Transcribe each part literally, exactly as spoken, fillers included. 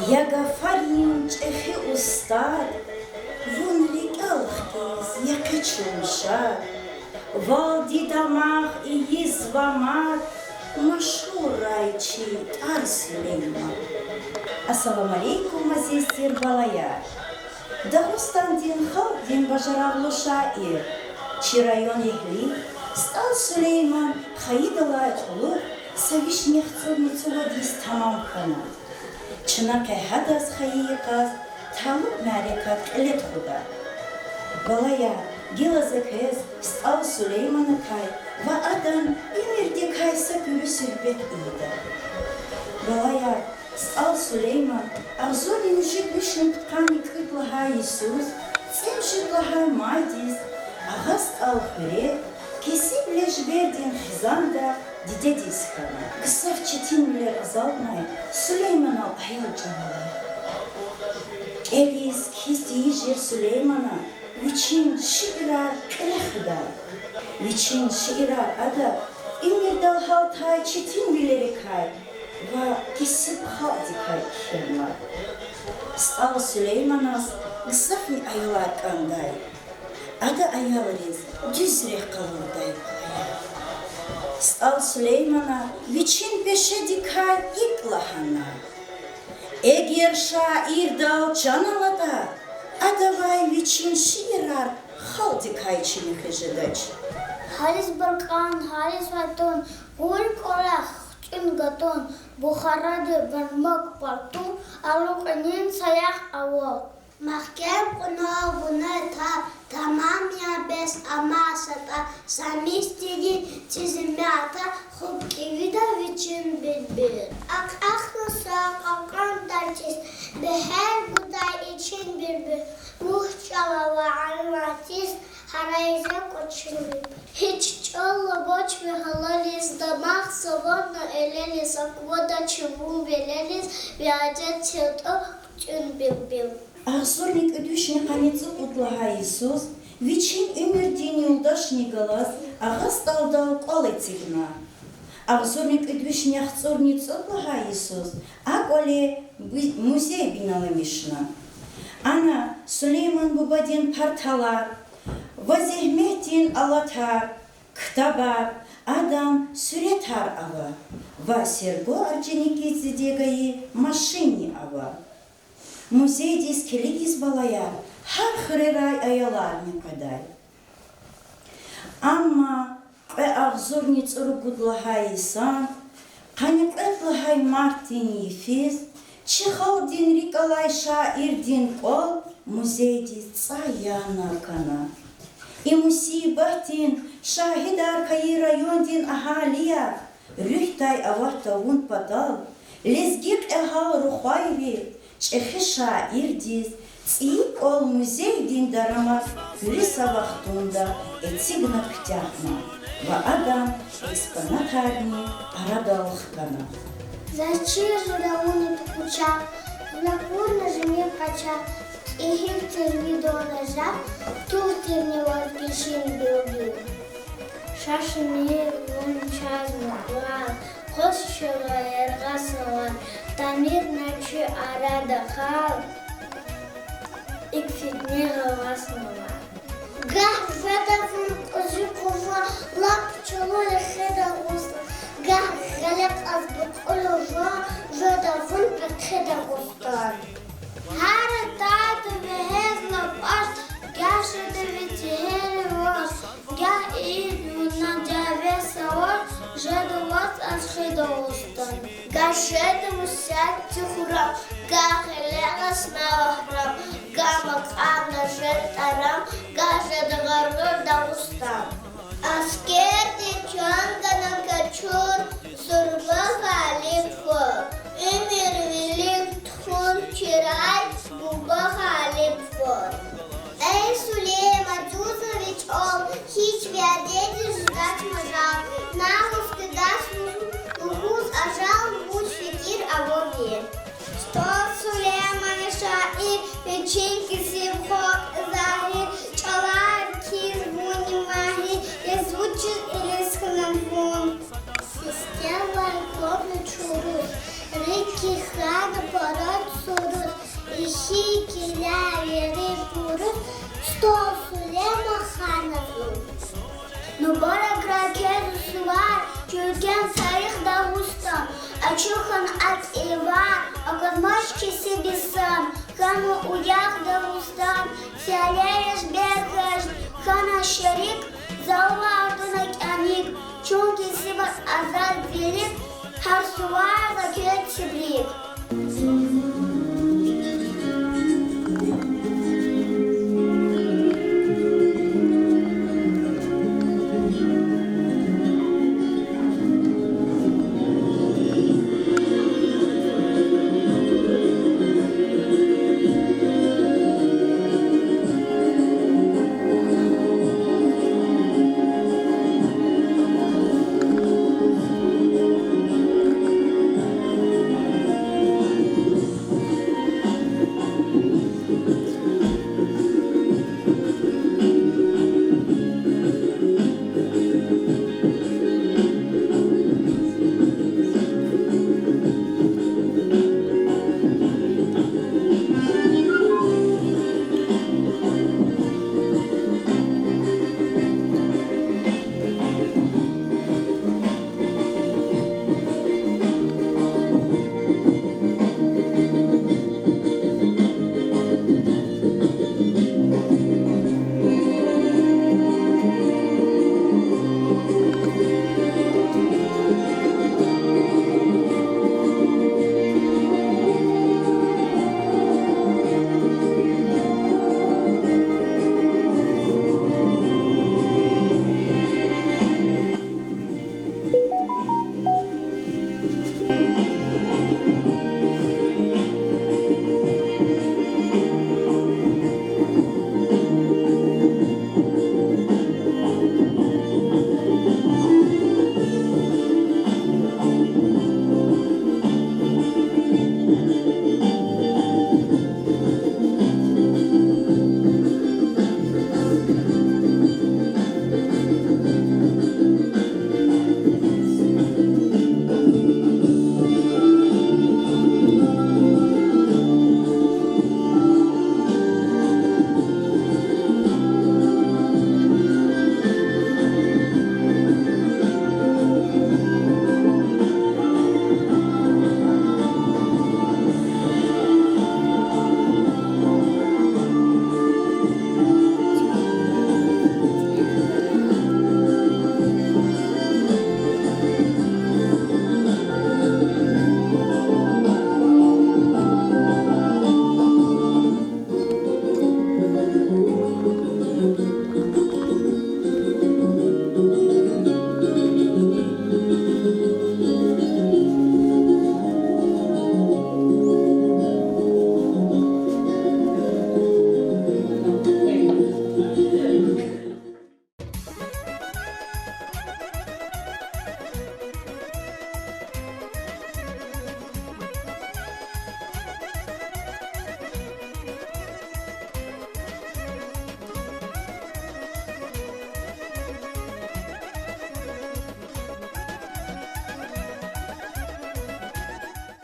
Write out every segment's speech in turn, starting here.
Я гафарин чӀехи устад, вун рикӀел хкиз я къе чун шад, валди дамах ийизва мад машгьуррай чи тӀвар Сулейман. Ассаламу алейкум, азиз тир балаяр! Дагъустандин халкьдин бажарагълу шаир, чи район эгьли СтӀал Сулейман хайидалай кьулухъ са вишни яхцӀурни цӀувад йис тамам хьана. Чна къе гьадаз хайи йикъаз талукь мярекат кьиле тухуда. Балаяр, гила за квез СтӀал Сулейманакай ва адан уьмуьрдикай са куьруь суьгьбет ийида. Балаяр, СтӀал Сулейман агъзурни муьжуьд вишни пудкъанни кӀуьд лагьай йисуз, цӀемуьжуьд лагьай майдиз, Агъа СтӀал хуьре, кесиб лежбердин хизанда дидедиз хьана. Гзаф четинвилер азалтнай Сулейманал аял чӀавалай. КӀелиз, кхьиз тийижир Сулеймана вичин шиирар кьиле хуьдай. Вичин шиирар ада уьмуьрдал гьалтай четинвилерикай ва кесиб халкьдикай кхьенвай. СтӀал Сулейманаз гзафни аялар кӀандай. Ада аялриз дуьз рехъ къалурдай ая. СтӀал Сулеймана вичин пешедикай икӀ лагьана: эгер шаирдал чан алатӀа, адавай вичин шиирар халкьдикай чимихъиз жедач. Гьализ баркьан, гьализ ватан, гъур кӀвалах, хчун гатун, Бухарада бармак партун, алукьунин саягъ ава. Мягькем кьуна вуна таб, тамам я бес амай са тӀаб, са мисдини цӀийи мята, хупӀ кӀевида вичин билбил. Акьахна са кьакьан тӀачиз, бегьер гудай ичин билбил, вуч чӀал ава алатиз, гьарайиз я кӀвачин билбил. Гьич чӀал авач ви гьалализ, дамах завадна элелиз, аквадач вун велелиз, ви адет тиртӀа хчун билбил. Агъзурни кӀуьд вишни къанни цӀукьуд лагьай йисуз вичин уьмуьрдин юлдашни галаз Агъа СтӀалдал кӀвал эцигна. Агъзурни кӀуьд вишни яхцӀурни цӀуд лагьай йисуз а кӀвале музей биналамишна. Ана Сулейман бубадин парталар ва зегьметдин алатар, ктабар, адан суьретар ава ва Серго Орджоникидзе гайи машинни ава. Музейдиз килигиз, балаяр, гьар хуьрерай аяларни къведай. Амма кьве агъзурни цӀуругуд лагьай йисан къанни кьвед лагьай мартдин йифиз чи халкьдин рикӀ алай шаирдин кӀвал музейдиз цӀай яна кана. И мусибатдин шагьидар хьайи райондин агьалияр, руьгьдай ават тавун патал, лезги кьегьал рухвайри чӀехи шаирдиз цӀийи кӀвал музейдин дарамат куьруь са вахтунда эцигна куьтягьна ва адан экспонатарни арадал хкана. Заз чир жеда вун тӀуьна куча, вун акурла жемир къача, кьегьал тир ви дорожа, тур тирни ваз гишин билбил. Ша шумир вун чаз мукьвал, къуз чура яргъаснавай, тамирна чи арада хал, икӀ фитне гъаваснавай. Гагь жеда вун кьуьзуь къуват, лап чӀуру рехида гъуслан, гагь гъиле кьаз букьула жув, жеда вун пехъи Дагъустан. Гьар атайда вегьез лапаш, гагь жеда ви цӀегьери ваш, гагь ийида вуна дяве саваш, жеда ваз ашкъи Дагъустан. Гагь жеда вун сятдин хурам, гагь гъиле кьаснава гьарам, гагь макьамда жеда тарам, гагь жеда гъаргъур Дагъустан. Аскерди чан гана къачур, зурба гъалиб хьур, уьмуьр вилик тухун чирай, буба гъалиб хьур. Эй Сулейман, зуза ви чӀал, гьич ви адетдиз жедач мажал, намус гадач вун лугьуз ажал, вуч фикир ава ви? СтӀал Сулейман я шаир, вичин кесиб халкь я загьир, чӀалар хьиз вунни магьир, лезги чӀал илисна вун. Системай Килигин вири пуру, стол Сулейман ханазун. Мубарак ракезва сувар, чуьнгел тарих Дагъустан. Ачух хьана акьван ивар, аквазмач кесиб инсан. Хьана уях Дагъустан, селераш бегьежд, хьана шерик, залвар тана кӀаник. Чун кесиб азад вилик, гьар сувар за квез тебрик.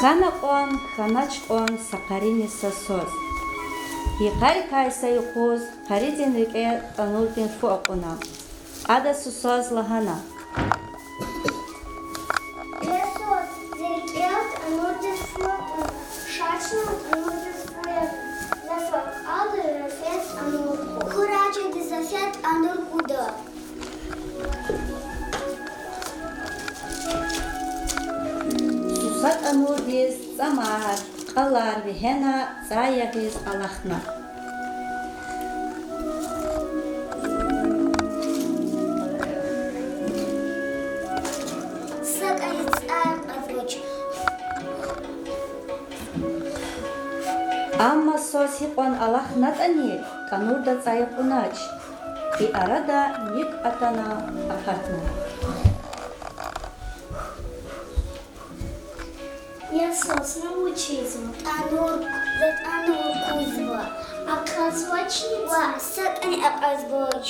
Хьана кьван, хьанач кьван са къарини са свас. Йикъарикай са юкъуз къаридин рикӀе тӀанурдин фу акьуна. Ада сусаз лагьана: Я свас, зи рикӀел тӀанурдин фу акьун, ша чна тӀанурдин фу ягъин, за фу акьалди за фена тӀанур кьун. Хьурай чиди, за фена тӀанур кьуда. Суса тӀанурдиз цӀамар, кьалар вегьена, цӀай ягъиз алахна. СакӀани цӀай кьазвач. Амма свас гьикьван алахнатӀани, тӀанурда цӀай акьунач. И арада мик атана, акатна. Я свас, вуна вуч ийизва? ТӀанур, за тӀанур кузва. Акьазвачни? Ва, сакӀани акьазвач.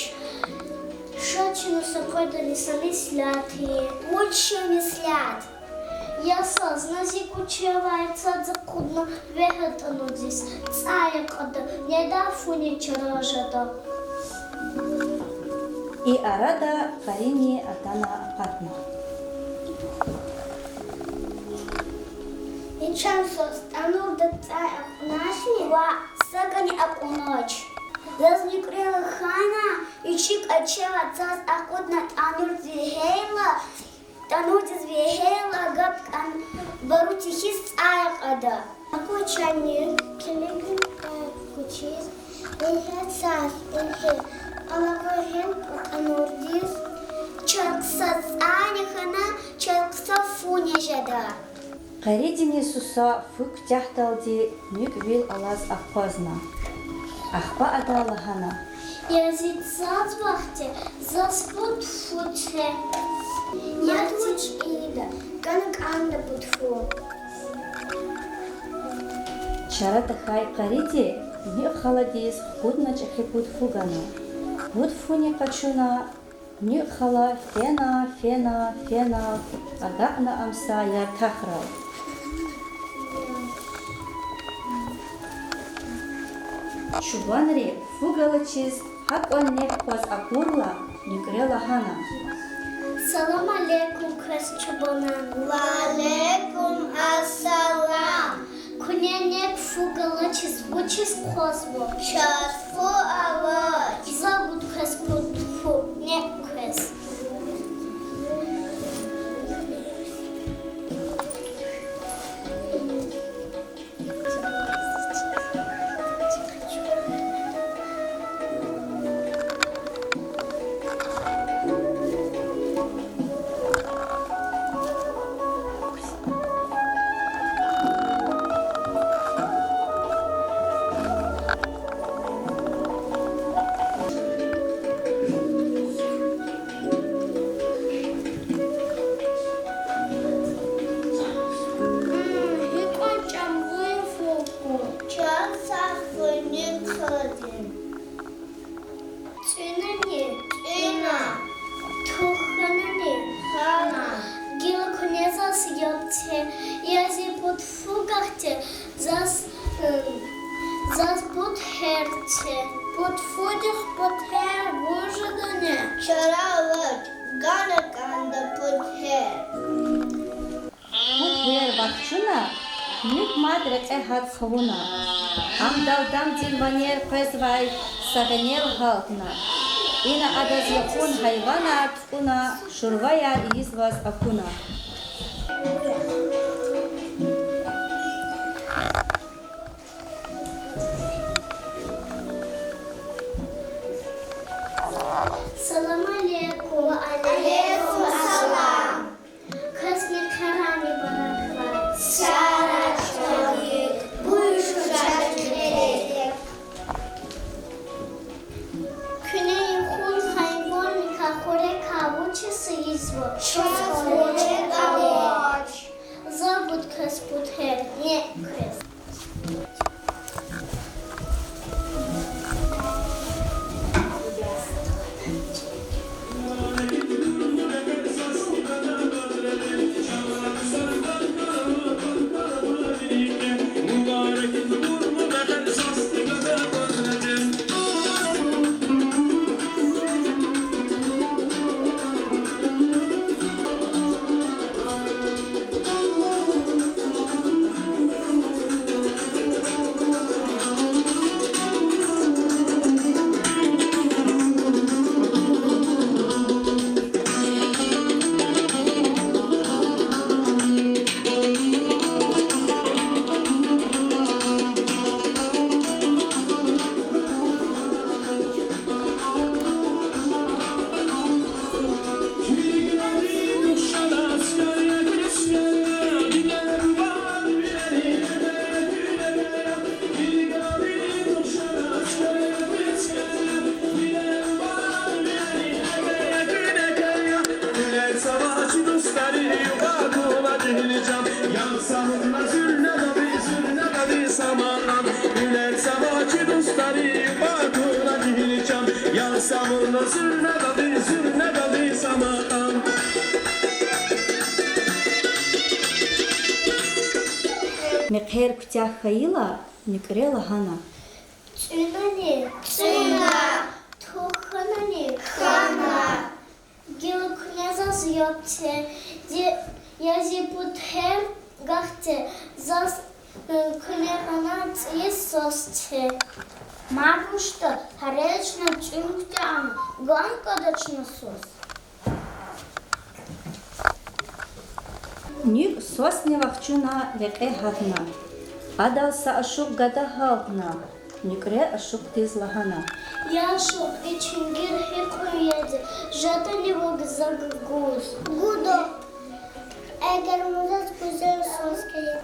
Ша чна са къведалди са меслят ийин. Вуч меслят? Я са, заз зи кӀвачи авай цаз акъудна вегьей тӀанурдиз, цӀай акьада, недай фуни чара жеда. И арада къарини атана акъатна. Вичин заз тӀанурда цӀай акьуначни ва сакӀани акьунач. Заз нуькӀре лагьана, вичи кӀвачи авай цаз акъудна тӀанурдиз вегьейла, тӀанурдиз вегьейла, гапӀ кӀан, барутӀа хьиз цӀай акьада. Аквачни килигин кӀвачиз, ингье цаз, ингье, алакьун гьим тӀанурдиз. Чаз хъсан цӀайни хьана, чаз хъсан фуни жеда. Къаридини суса фу куьтягьдалди нуькӀ вил алаз акъвазна. Ахпа ада лагьана: Я зи цаз вахъди, заз пуд фу це. Я вуч ийида, гана кӀанда пуд фу. Чара тахьай къариди нуькӀ халадиз кьудна чӀехи пуд фу гана. Пуд фуни къачуна, нуькӀ хала фена, фена, фена, агакьна ам са яртахрал. Чубанри фу галачиз гьакӀван нек къваз акурла, нуькӀре лагьана: Салам алейкум квез, чубанар. Ва алейкум ассалам. Куьне нек фу галачиз вучиз къвазва? Чаз фу авач. За гуда квез пуд фу, нек квез. Гьикьван чӀавуз фу хьун? Чаз са фуни хьана. ЦӀуьнани? ЦӀуьна. Тух хьанани? Хьана. Гила куьне заз яб це. Я зи пуд фу гахьде, заз, заз пуд гьер це. Пуд фудихъ пуд гьер вуж жедани? Чара авач, гана кӀанда пуд гьер. Пуд гьер вахчуна, нуькӀ мад рекье гьат хъувуна. Ам далдамдин ванер къвезвай са гъенел гьалтна. Ина адаз яхун гьайванар тукӀуна, шурваяр ийизваз акуна. Салам алейкум. Ва алейкум салам. Квез ни къарагъни баракалла. Сагърай, чан, буюр, шад хьерек. Куьне яхун гьайванрикай, хуьрекай вучиз ийизва? Чаз хуьрек авач. За гуда квез пуд гьер, нек квез. Гьер куьтягь хьайила, нуькӀре лагьана: ЦӀуьнани? ЦӀуьна. Тух хьанани? Хьана. Гила куьне заз яб це, зи, я зи пуд гьер гагь це, заз, э, куьне гъана цӀийи сос це. Мад вучда, гьерер чна цӀуьн куьтягьна, гана кӀанда чна сос. НуькӀ сосни вахчуна, лекье гьатна. Адал са ашукь гада гьалтна, нуькӀре ашукьдиз лагьана: Я ашукь, и чуьнгуьр гьикьван ядиз, жедани вун за гуз? Гуда, эгер вун заз гуьзел сос гайи.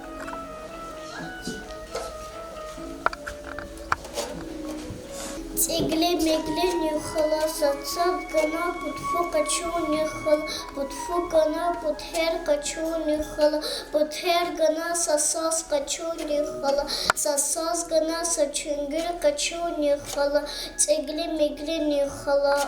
ЦӀигли-мигли нуькӀ хала, са цад гана пуд фу къачу нуькӀ хала, пуд фу гана пуд гьер къачу нуькӀ хала, пуд гьер гана са сос къачу нуькӀ хала, са сос гана са чуьнгуьр къачу нуькӀ хала, цӀигли-мигли нуькӀ хала.